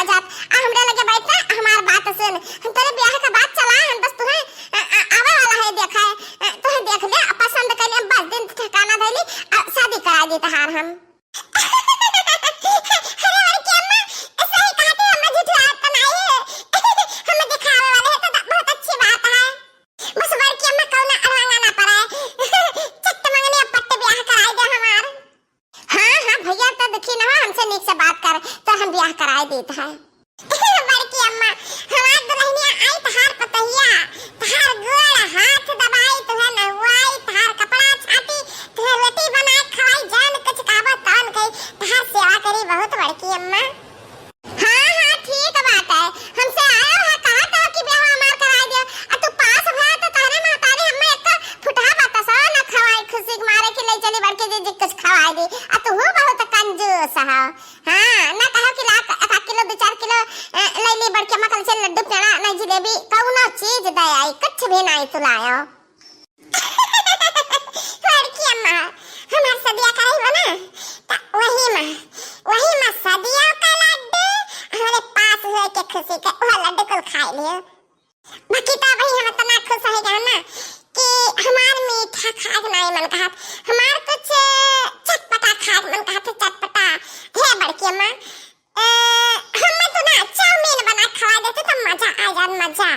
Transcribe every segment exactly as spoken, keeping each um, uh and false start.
जात, आ हमरे लगे बैठ ना, हमार बात सुन। हम तोरे ब्याह का बात चला, हम बस तुहे, आ, आ, आवे वाला है, देखा है, आ, तुहे देख ले, आ, पसंद कर ले, बस दिन ठिकाना धइली, आ, शादी करा दी तहार हम। अरे बड़की अम्मा, सही कहती है, हम झुठलात तो नहीं है। हम दिखावे वाले हैं तो बहुत अच्छी बात है। बस बड़की अम्मा कौनो अड़वांगा ना पड़े। चट मंगनी अब पट्ट ब्याह कराई दे हमार। हाँ, हाँ, भैया तो दुखी ना हो, हमसे नीक से बात कर, तो हम ब्याह कराई देत है। बड़की अम्मा, हमार दुल्हनिया आई तहार पतहिया, तहार गोड़ हाथ दबाई, तुहे नहवाई, तहार कपड़ा छाटी, तुहे रोटी बनाए खवाई, जौन कुछ कहबो तौन कही, तहार सेवा करी बहुत बड़की अम्मा। हाँ, हाँ, ठीक बात है। हमसे आयो है, कहा था कि ब्याह हमार कराई दियो। आ तू पास भया तो तहरे महतारी हमें एक फुटहा बतासा न खवाई, खुशी के मारे कि ले चली बड़की जीजी कुछ खवाई दी। आ तू हूँ बहुत कंजूस हो। हाँ, ना कहो कि ला आधा किलो, दो चार किलो, अ, ले ली बड़की अम्मा, कल से लड्डू पेड़ा, नहीं जिलेबी, कौनो चीज दे आई, कुछ भी नहीं तू लायो। बड़की अम्मा, हमार सदिया कराई हो ना, त वही मा, वही मा सदिया का लड्डू, हमरे पास हुए के खुशी के, वह लड्डू कुल खाई लियो। बाकी तो भाई हम इतना खुश हो गए ना कि हमार मीठा खाए के नाई मन कहत, हमार कुछ चटपटा खाए के मन कहत है, चटपटा। हे बड़की अम्मा, अ, हमें तो ना चाउमीन बना के खवा देते तो मजा आ जात, मजा।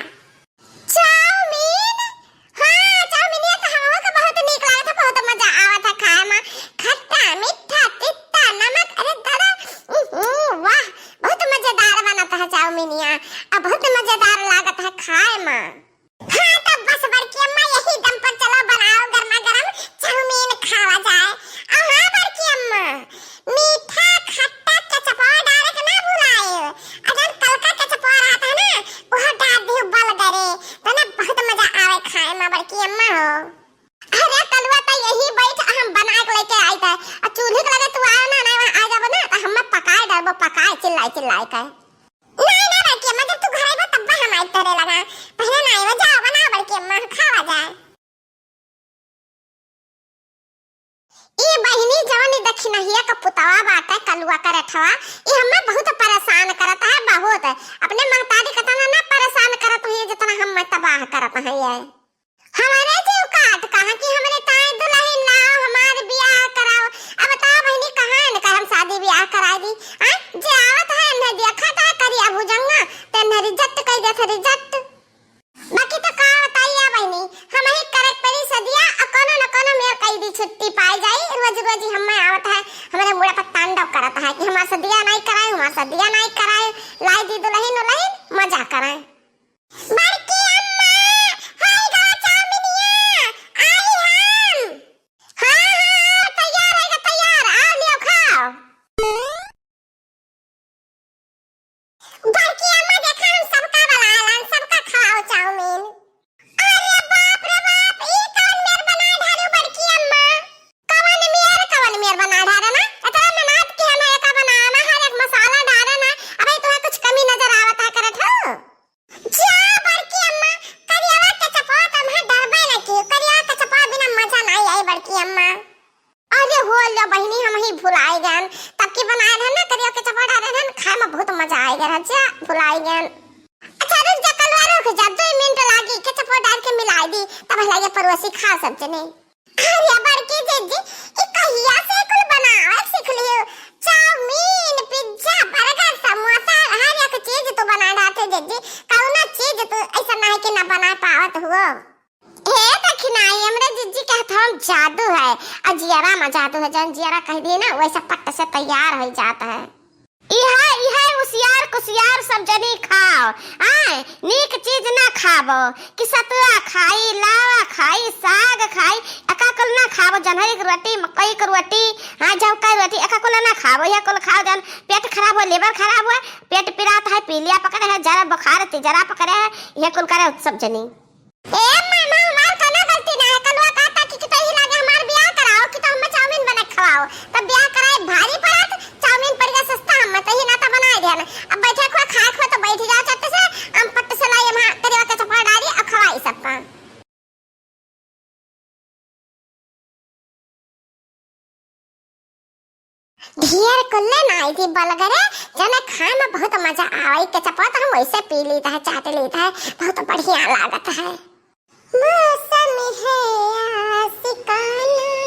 चाउमीन? हाँ, चाउमीनिया तो हमहू के बहुत नीक लागत है, बहुत मजा आवत है खाए में। खट्टा, मीठा, तीता, नमक, अरे दादा, उहुं, वाह, बहुत मजेदार बनत है चाउमीनिया, आ बहुत मजेदार लागत है खाए में। हाँ, तो बस बड़की अम्मा, यही दम पर चलो, बनाओ गर्मा गर्म चाउमीन खावा जाए। आ हाँ बड़की अम्मा, मीठा खट्टा केचपवा डारे के ना भुलाए। अगर कलका केचपवा रहत है ना, वह डार दियो बल गरे, तो ना बहुत मजा आवे खाए में बड़की अम्मा हो। अरे कलुआ तो यही बैठ, हम बना के लेके आई थे। आ चूल्हे के लगे तू आयो ना, ना वहाँ आ जाबो ना, तो हम पकाए डालबो, पकाए चिल्लाए चिल्लाए के। नहीं ना बड़की अम्मा, जब तू घर आइबो तब हम आई तोरे लगा। पहले ना आइबो, जाओ बनाओ बड़की अम्मा, खावा जाए। ई बहिनी जवन ई दखिनहिया का पुतवा बाटे, कलुआ का रेठवा, ई हमें बहुत परेशान करत है, बहुत। अपने महतारी का तना ना परेशान करत हुई जितना हमें तबाह करत है ये। हमारे जीव काट कहा कि हमरे ताई दुल्हन लाओ, हमार बियाह कराओ। अब बताओ बहिनी, कहाँ इनका हम शादी बियाह कराई दी? आ, जे आवत है इन्हें देखत है करिया भुजंगा, तो इन्हें reject कर देत है, reject। बाकी तो का बताई या बहिनी, हम ही करे परी सदिया, आ कोनो न कोनो मेर कई दी छुट्टी पाई जाई। रोज रोज ही हमें आवत है, हमरे मुड़ा पर तांडव करत है कि हमार सदिया नहीं कराए, हमार सदिया नहीं कराए, लाई दी दुल्हन उल्हन, मजा कराए। बड़की अम्मा, हाय गा चाउमिनिया, आई हम। हाँ, हाँ, तैयार है, तैयार, आओ लियो खाओ। बड़की अम्मा, देखा हम सबका बुलाए लान, सबका खवाओ चाउमीन। अरे बाप रे बाप, ई कवन मेर बना ढारू बड़की अम्मा? कवन मेर, कवन मेर बना ढारे ना? इतना मेहनत के हम एका बनाए ना, हर एक मसाला डारे ना। अबे तुम्हें कुछ कमी नजर आवत है करत हो? जा बड़की अम्मा, करियवा केचपवा तो हम डरबे न की, करियवा केचपवा बिना मजा नहीं आई बड़की अम्मा। अरे हो लो बहिनी, हम ही भुलाए गन, तब की बनाए रहन ना, करियवा केचपवा डारे रहन, खाए में बहुत मजा आए गन, जा भुलाए गन। अच्छा रुक जा कलुआ, रुक जा, दो मिनट लागी, केचपवा डार के मिलाई दी, तब लगे पड़ोसी खा सब जने। अरे बड़की जीजी, ई कहिया से कुल बनावे सीख लियो? चाउमीन, पिज्जा, बर्गर, समोसा, हर एक चीज तो बना डालते जीजी। कौनो चीज तो ऐसा नहीं कि ना बना पावत हुओ। हे दखिनाई, हमरे जीजी के हथवा में जादू है, और जियरा में जादू है, जौन जियरा कह दिए ना, वैसा पट से तैयार हो जाता है। इहे, इहे उसियार कुसियार सब जनी खाओ, आय, नीक चीज ना खाबो, कि सतुआ खाई, लावा खाई, साग खाई, एका कुल ना खाबो, जनहरी के रोटी, मकई के रोटी, हाँ, जौ के रोटी, एका कुल ना खाबो, यह कुल खाओ जन पेट खराब हो, liver खराब हो, पेट पिरात है, पीलिया पकड़े है, जरा बुखार, तिजरा पकड़े है, यह कुल करे सब जनी। ए मामा, हमार कौनो गलती ना है। कलुआ कहता कि, कि तो ही लागे हमार बियाह कराओ, कि तो हमें चाउमीन बना के खवाओ। तब बियाह कराए भारी पड़त, चाउमीन पड़ गया सस्ता, हम तो ही नाता बनाए दिया ना। अब बैठे खुआ, खाए खुआ तो बैठ जाओ चट्ट से, हम पट्ट से लाई, हम करियवा केचपवा डाली और खवाई सबका। ढेर कुल्ले नाई जी बलगरे, जने खाए में बहुत मजा आवे, केचपवा तो हम वैसे पी लीत है, चाट लीत है, बहुत बढ़िया लागत है। मौसम है आशिकाना।